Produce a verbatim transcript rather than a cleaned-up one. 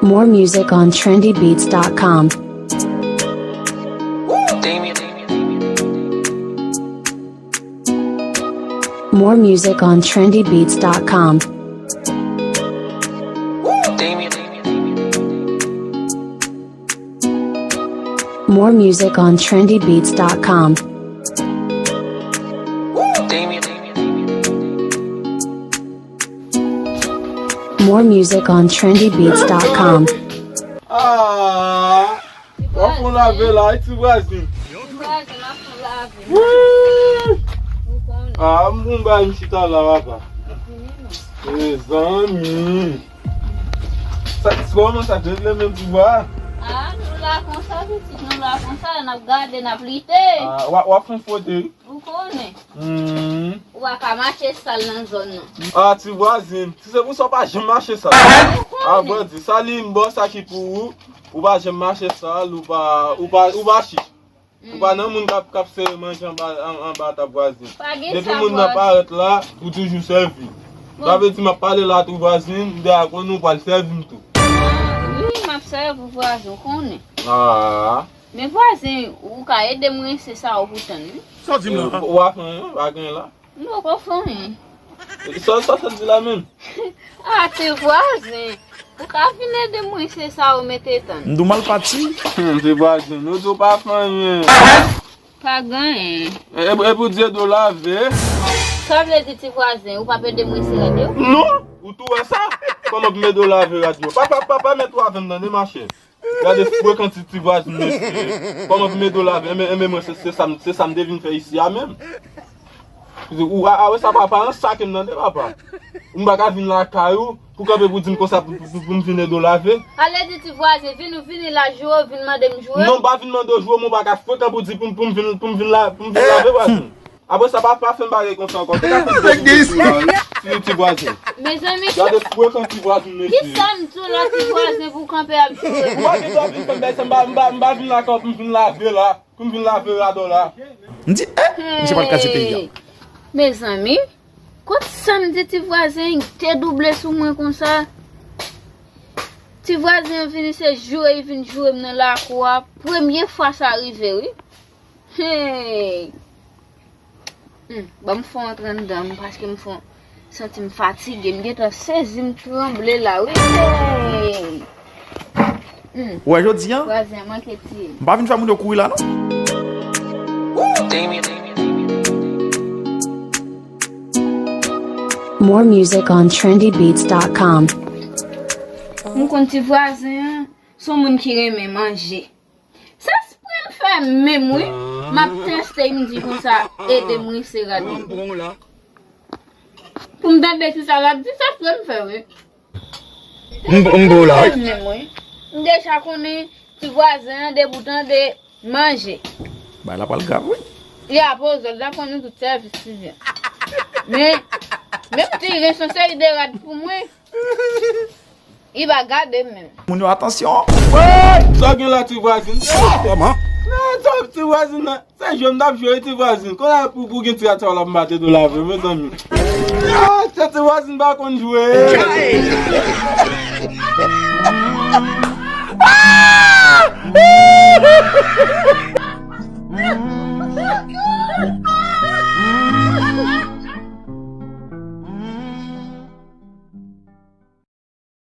More music on trendy beats dot com. More music on trendy beats dot com. More music on trendy beats dot com. More music on trendy beats dot com. Ah, w ap fè yon lave la, wi, ti vwazin. Ti vwazin, m ap fè yon lave. Wi. Ou konnen. Ah, m bon bay m chita la, papa. Mezanmi. Sa, kòman sa te rele menm ti vwa? Ah, nou la konsa, pitit, nou la konsa, n ap gade, n ap lite. Ah, w ap, w ap fè yon fote, wi. Ou konnen. Hmm. Ou pa ka mache sal nan zòn nan. Ah, ti vwazin, si se pou sa, w pa janm mache sal. A vrè di, sa li m bò, sa ki pou ou, ou pa janm mache sal, ou pa, ou pa, ou pa chich. Ou pa nan moun k ap, k ap sere manje anba, an, anba tab vwazin. Depi moun nan parèt la, ou toujou sèvi. Sa vle di m ap pale la tou vwazin, m dèyè konnen ou pral sèvi m tou. Ah, wi, m ap sèvi w vwazin, ou konnen. Ah. Men vwazin, ou ka ede m rense sa ou pou tann, wi. Sa w di m nan? Ou pa fè anyen, pa gen la. M poko fè anyen. Sa, sa, sa di la menm? Ah, ti vwazin. Ou ka vin ede m rense sa ou mete tann. M di w m al pati. Hmm, ti vwazin, nou di w pa fè anyen. Pa gen anyen. E, e, e pou di ede w lave? Sa vle di ti vwazin, ou p ap ede m rense rad yo? Non, ou tou wè sa? Kòman pou m ede w lave rad yo? Papa, papa, mete w avè m tande, machè. Gade frekan ti, ti vwazin mesye. Kòman pou m ede w lave? Enben, enben mwen se, se sa m, se sa m te vin fè isi a menm. Ou a, a wè sa papa, an sake m tande papa. M pa ka vin lakay ou pou kanpe pou di m konsa pou, pou, pou, pou m vin ede w lave. Ale di ti vwazin, vin ou vini la joure, vin mande m joure. Non, m pa vin mande w joure, men w pa ka frekan pou di pou m, pou m vin, pou m vin la, pou m vin lave vwazin. Apre sa, pa, pa fè m bagay konsa ankò. Te ka fè m ti, ti vwazin. Mezanmi, gade frekan ti vwazin mesye. Kisa m di w la ti vwazin pou kanpe ap joure? Ou pa gen dwa vin fè m bagay sa, m pa, m pa, m pa vin lakay ou pou m vin lave la, pou m vin lave rad ou la. M di, eh, misye pral kraze peyi a. Mezanmi, kot sa m di ti vwazin te double sou mwen konsa? Ti vwazin an vini se joure, li vin joure m nan lakou a. Premye fwa sa rive, wi. Hey! Hmm, ban m fè w antre anndan m paske m fè w santi m fatige. M gentan sezi, m tranble la, wi. Hey! Hmm. Ou wè jodi a? Vwazin an manke tiye m. M pa vin fè moun yo kouri la, non. More music on trendy beats dot com. M konn ti vwazin an, se yon moun ki renmen manje. Se espre m fè menm wi. M ap teste, m di konsa, ede m rense rad mwen. Pou m tande kisa l ap di, se espre m fè wi. M, m bo la wi. Menm wi. M deja konnen ti vwazen an debout an de manje. Bagay la pral grav wi. Li ap ozòd la pran nou tout sèvis ti vyen. Men, menm ti ren son seri de rad pou mwen. Li pa gade m menm. Moun yo atansyon. Woy! Sa w gen la ti vwazen? Kòman? Nan sa ti vwazen nan. Se jwe m t ap jwe wi ti vwazen. Kounye a pou, pou gen ti rad sa w la pou m pa t ede w lave mezanmi. Ah, se ti vwazen pa konn jwe.